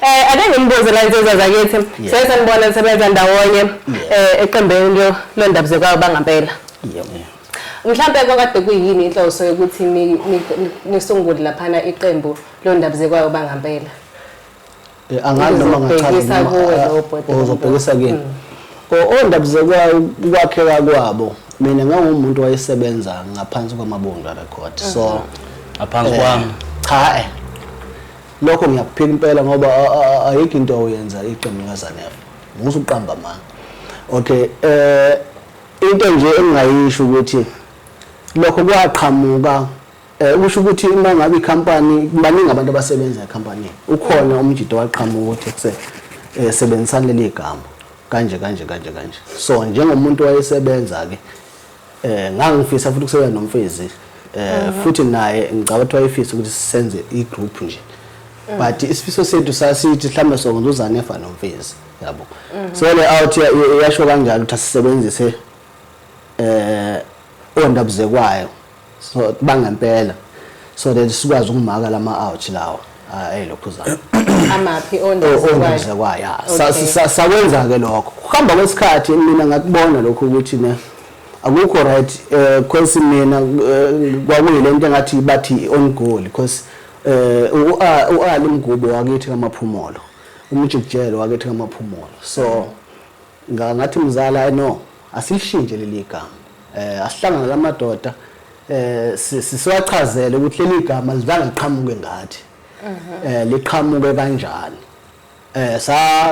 Ake ngimbuze la insizwa zakithi. Seke sanibona nisebenza ndawonye eqembeni londabuzekwayo bangampela. Yebo. Mhlampe kwakade kuyini inhloso yokuthi nisungule laphana iqembu londabuzekwayo bangampela? Angazi noma ngachaza Ngizobhekisa noma kuwe lowo bhuti. Uzobhekisa kimi. Ondabuzekwayo ukwakheka kwabo, mina ngangumuntu wayesebenza ngaphansi kwaMabunda Record. So ngaphansi kwami. Cha Lokho ngiyakuphika impela ngoba ayikho into oyenza iqembu likaZanefa. Musuqamba amanga. Okay, into nje engingayisho ukuthi lokho kwaqhamuka kusho ukuthi uma ngabe ikhampani, baningi abantu abasebenza ekhampanini. Ukhona umjito waqhamuka ukuthi kuse sebenzisani leli gama kanje kanje kanje kanje. So njengomuntu wayesebenza ke ngangifisa futhi ukusebenza noMfezi, futhi naye ngicabanga ukuthi wayefisa ukuthi sisenze i-group nje. But isifiso sethu sasithi mhlambe sokwenza uZanefa noMfezi, yabo. So le out yasho kanjalo ukuthi asisebenzise ondabuzekwayo so bangempela, so that sikwazi ukumaka lama out lawa ayilokhuzana. Amaphi ondabuzekwayo? Ondabuzekwayo, ya. Sakwenza ke lokho. Kuhamba kwesikhathi mina ngakubona lokho ukuthi ne akukho right, because mina kwakuyilento engathi bathi on goal, because uAli Mgubo wakithi kaMaphumulo, umjikijelo wakithi kaMaphumulo. So ngathi mzala, no, asilishintshe leli gama, asihlangane lamadoda, sisiwachazele ukuthi leli gama lizange liqhamuke ngathi, liqhamuke kanjani.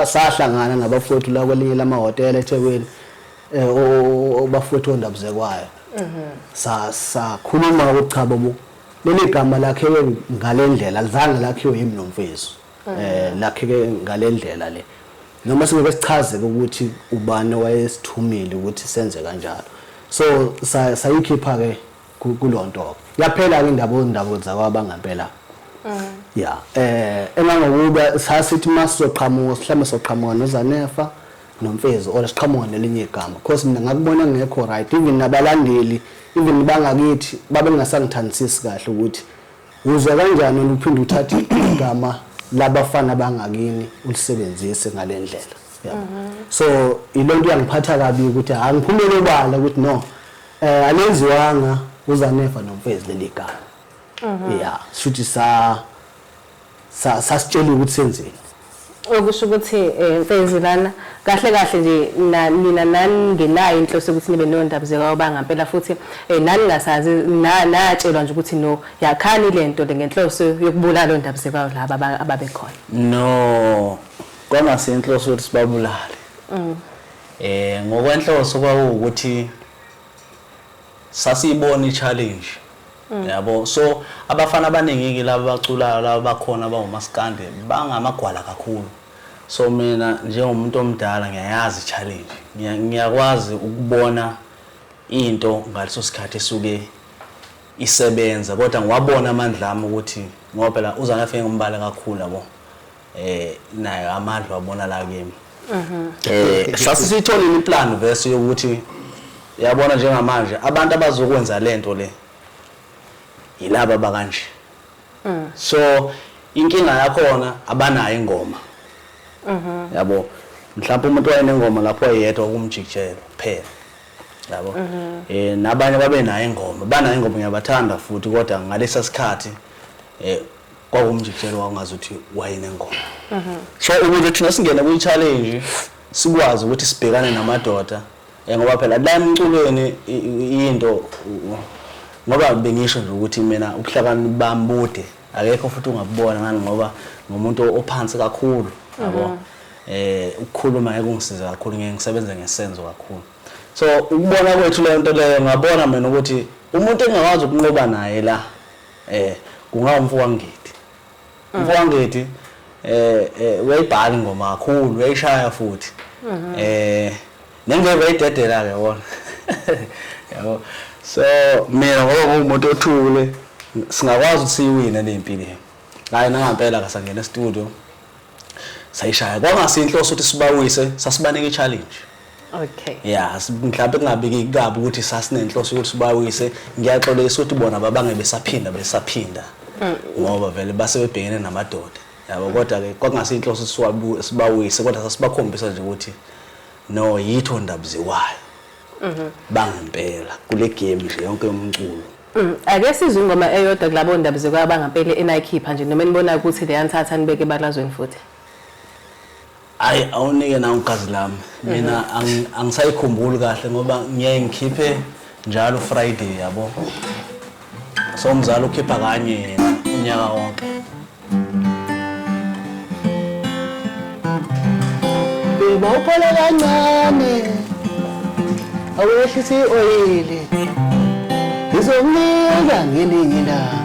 Sahlangana nabafowethu la kwelinye lamahhotela eThekwini, obafowethu ondabuzekwayo. Sakhuluma ukuthi cha bobo, leli gama lakhiwe ngalendlela, alizange lakhiwe yimi noMfezi. Lakheke ngalendlela le. Noma singeke sichaze ukuthi ubani owayesithumile ukuthi senze kanjalo. So sayikhipha ke kulonto. Yaphela ke indaba ondaba zakwabangempela. Ya, engangokuba sasithi masizoqhamuka, mhlambe soqhamuka noZanefa noMfezi or siqhamuka nelinye igama, because mina ngakubona ngekho right, even nabalandeli, even bangakithi babengasangithandisisi kahle ukuthi uzwa kanjani wena uphinde uthathe igama labafana bangakini ulisebenzise ngalendlela, yabo. So ilonto iyangiphatha kabi ukuthi angiphumele obala ukuthi no, alenziwanga uZanefa noMfezi leli gama. Ya, shuthi sa sasitshela ukuthi senzeni. Okusho ukuthi Mfezi lana kahle kahle nje nina naningenayo inhloso yokuthi nibe nondabuzekwayo bangampela, futhi nani ngasazi natshelwa nje ukuthi no, yakhani lento le ngenhloso yokubulala ondabuzekwayo laba ababekhona. No, kwangasiyo inhloso ukuthi sibabulale. Ngokwenhloso kwakuwukuthi sasiyibona i-challenge. Yabo, so abafana abaningi ke laba abaculayo laba bakhona abangomaskandi bangamagwala kakhulu. So mina njengomuntu omdala ngiyayazi i-challenge. Ngiyakwazi ukubona into ngaleso sikhathi esuke isebenza, kodwa ngiwabona amandla ami ukuthi ngoba phela uZanefa ngombala kakhulu, yabo. Naye amandla wabona la kimi. Sasisitholile iplan verse yokuthi yabona njengamanje abantu abazokwenza lento le yilaba bakanje. So inkinga yakhona abanayo ingoma. Yabo, mhlawumbe umuntu wayenengoma lapho yedwa ukumjikijela kuphela. Yabo. Nabanye babe nayo ingoma, banayo ingoma, ngiyabathanda futhi, kodwa ngalesa sikhathi kwakumjikijelo wangazuthi wayenengoma. So ukuze thina singene kwi challenge sikwazi ukuthi sibhekane namadoda, ngoba phela la emculweni into ngoba bengisho nje ukuthi mina ubuhlakani bami bude, akekho futhi ungakubona ngani ngoba ngumuntu ophansi kakhulu, yabo. Ukukhuluma ngeke kungisize kakhulu, ngeke ngisebenze ngesenzo kakhulu. So ukubona kwethu leyo nto leyo, ngabona mina ukuthi umuntu engingakwazi ukunqoba naye la kungawumfo kaNgidi. Umfo kaNgidi uyayibhala ingoma kakhulu, uyayishaya futhi. Nengeke uyidedela ke yabona. Yabo. So mina ngoba ngumuntu othule singakwazi ukuthi siyiwine lempilo. Hayi nangampela kasangena e-studio. Sayishaya. Kwangasinhloso ukuthi sibawise, sasibanika i-challenge. Yeah, mhlawumbe kungabiki kabi ukuthi sasinenhloso ukuthi sibawise. Ngiyaxolisa ukuthi bona babange besaphinda besaphinda. Ngoba vele base bebhekene namadoda. Yabo, kodwa ke kwakungasinhloso sibawise, kodwa sasibakhombisa nje ukuthi no, yitho ndabziwayo bangempela kule game nje yonke yomculo. Ake sizwe ingoma eyodwa kulabo ndabzikwayo bangampela enayikhipha nje, noma enibona ukuthi leyanthatha nibeke ebalazweni futhi. Hayi, awunike na ugazi lami. Mina angisayikhumbuli kahle ngoba ngiye ngikhiphe njalo Friday, yabo. So umzali ukhipha kanye yena unyaka wonke. Bebophola kancane, awehlisi i-oyili, ngizokunika ngelinye ilanga.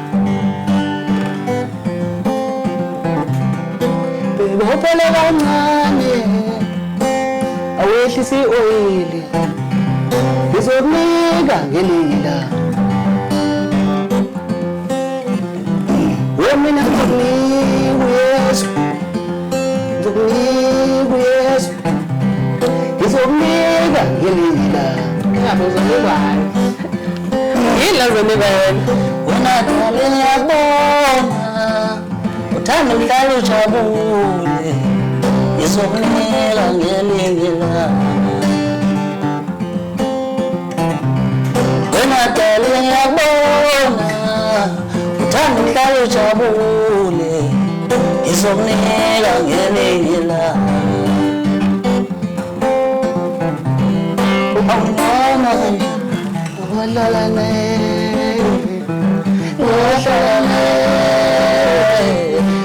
Bebophola kancane, awehlisi i-oyili, ngizokunika ngelinye ilanga. Mina ngizokunika uYesu, ngizokunika uYesu, ngizokunika ngelinye ilanga. Ingabe uzonikwani? Yini la uzonikwa yona? Wena dali ngiyakubona, uthanda ukuhlala ujabule, ngizokunika ngelinye ilanga. Wena dali ngiyakubona, uthanda ukuhlala ujabule, ngizokunika ngelinye ilanga. Awunona kanje Ngiyohlala naye, ngiyohlala naye,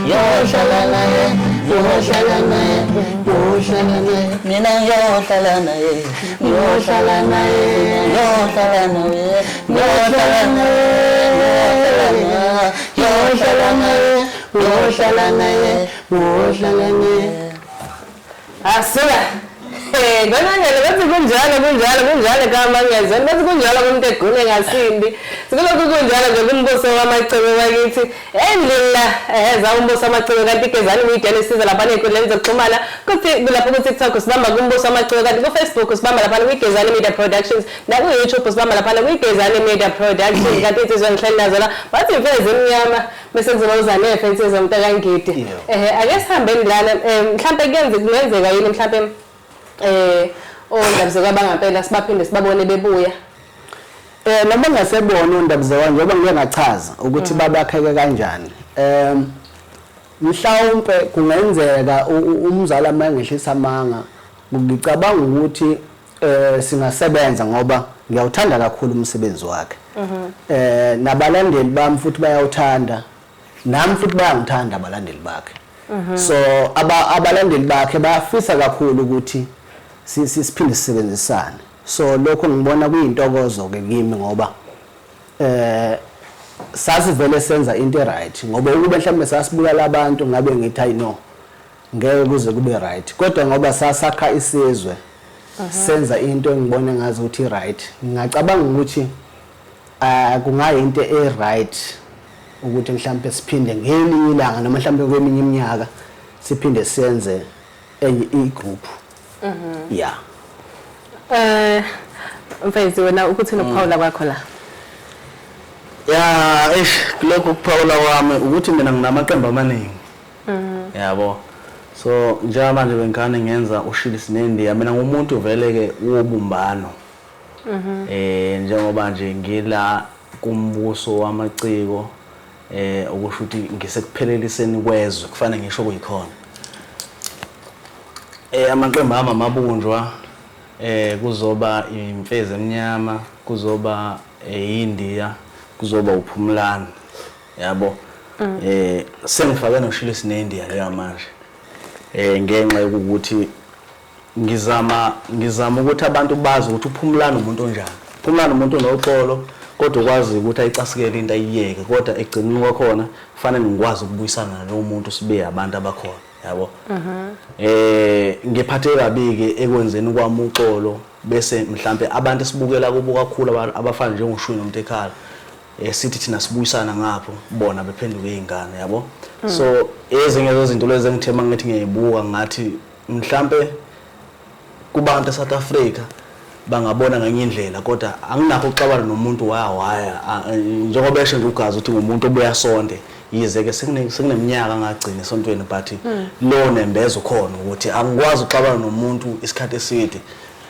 ngiyohlala naye, ngiyohlala naye, ngiyohlala naye. Mina ngiyohlala naye, ngiyohlala naye, ngiyohlala naye, ngiyohlala naye, ngiyohlala naye, ngiyohlala naye, ngiyohlala naye. Asuka. Konangele bathi kunjalo, kunjalo, kunjalo kaMangezeni, bathi kunjalo kumuntu egune ngasindi. Sikulokhu kunjalo nje kumbuso wamaciko bakithi. Endlini la za umbuso wamaciko, kanti Igezani Media nisiza lapha ey'nkundleni zokuxhumana. Kuthi kulapho ku TikTok sibamba kumbuso wamaciko, kanti ku Facebook sibamba lapha kwiGezani Media Productions, naku YouTube sibamba lapha kwiGezani Media Productions. Kanti insizwa ngihleli nazo la bathi imfezi emnyama, bese kuzoba uZanefe insizwa mntakangidi. Ake sihambeni lana, mhlampe kungenzeka yini mhlampe ondabuzekwa bangampela sibaphinde sibabone bebuya? Noma ngasebona ondabuzekwa, njengoba ngike ngachaza ukuthi babakheke kanjani. Mhlawumbe kungenzeka umzali uma engehlisa amanga, ngicabanga ukuthi singasebenza ngoba ngiyawuthanda kakhulu umsebenzi wakhe. Nabalandeli bami futhi bayawuthanda, nami futhi bayangithanda abalandeli bakhe. So abalandeli bakhe bayafisa kakhulu ukuthi siphinde sisebenzisane. So lokho ngibona kuyintokozo ke kimi ngoba sasivele senza into right, ngoba ukube mhlawumbe sasibulala abantu ngabe ngithi hayi no, ngeke kuze kube right, kodwa ngoba sasakha isizwe senza into engibona ngazi ukuthi right, ngingacabanga ukuthi kungayinto e right ukuthi mhlawumbe siphinde ngelinye ilanga noma mhlawumbe kweminye iminyaka siphinde senze enye i-group. Yeah. Mfezi, wena ukuthi nokuphawula kwakho la? Ya, eish, kulokhu ukuphawula kwami ukuthi mina nginamaqembu amaningi. Yabo. So njengamanje bengikane ngenza uShilisi neNdiya, mina ngumuntu vele ke wobumbano. Njengoba nje ngila kumbuso wamaciko, okusho ukuthi ngisekupheleliseni kwezwe, kufanele ngisho kuyikhona. Amaqembu ami amabunjwa, kuzoba imfezi emnyama, kuzoba iNdiya, kuzoba uPhumlani. Yabo. Sengifake noShilisi neNdiya leyo manje. Ngenxa yokuthi ngizama ukuthi abantu bazi ukuthi uPhumlani umuntu onjani. Uphumlani umuntu onoxolo, kodwa ukwazi ukuthi ayicasikele into ayiyeke, kodwa ekugcineni kwakhona kufanele ngikwazi ukubuyisana nalowo muntu sibe abantu abakhona, yabo. Ngiphatheke kabi ke ekwenzeni kwami uxolo, bese mhlambe abantu esibukela kubo kakhulu abafana njengoShwi noMntekhala, sithi thina sibuyisana ngapho, bona bephenduke izingane, yabo. So ezinye zezinto lezi engithe mangithi ngiyayibuka ngathi mhlambe kubantu eSouth Africa bangabona ngenye indlela, kodwa anginakho ukuxabana nomuntu waya waya, njengoba esho nje uGazi ukuthi ngumuntu obuya sonde. Yize ke sekuneminyaka ngagcina esontweni, but lo nembeza ukhona ukuthi angikwazi ukuxabana nomuntu isikhathi eside.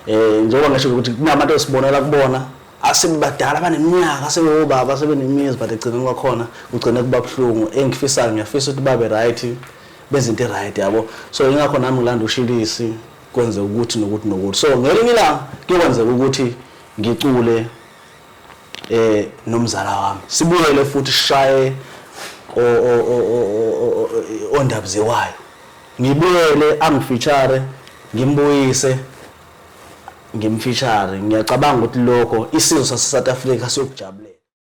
Njengoba ngisho ukuthi kunabantu esibonela kubona asebadala, abaneminyaka, sebewobaba, sebenemizi, but egcineni kwakhona kugcine kuba buhlungu. Engifisayo, ngiyafisa ukuthi babe right, benze into right, yabo. So ingakho nami ngilanda ushilisi, kwenze ukuthi nokuthi nokuthi. So ngelinye ilanga kuyokwenzeka ukuthi ngicule nomzala wami, sibuyele futhi sishaye ondabziwayo, ngibuyele angifeature, ngimbuyise ngimfeature. Ngiyacabanga ukuthi lokho isizwe sase South Africa siyokujabulela.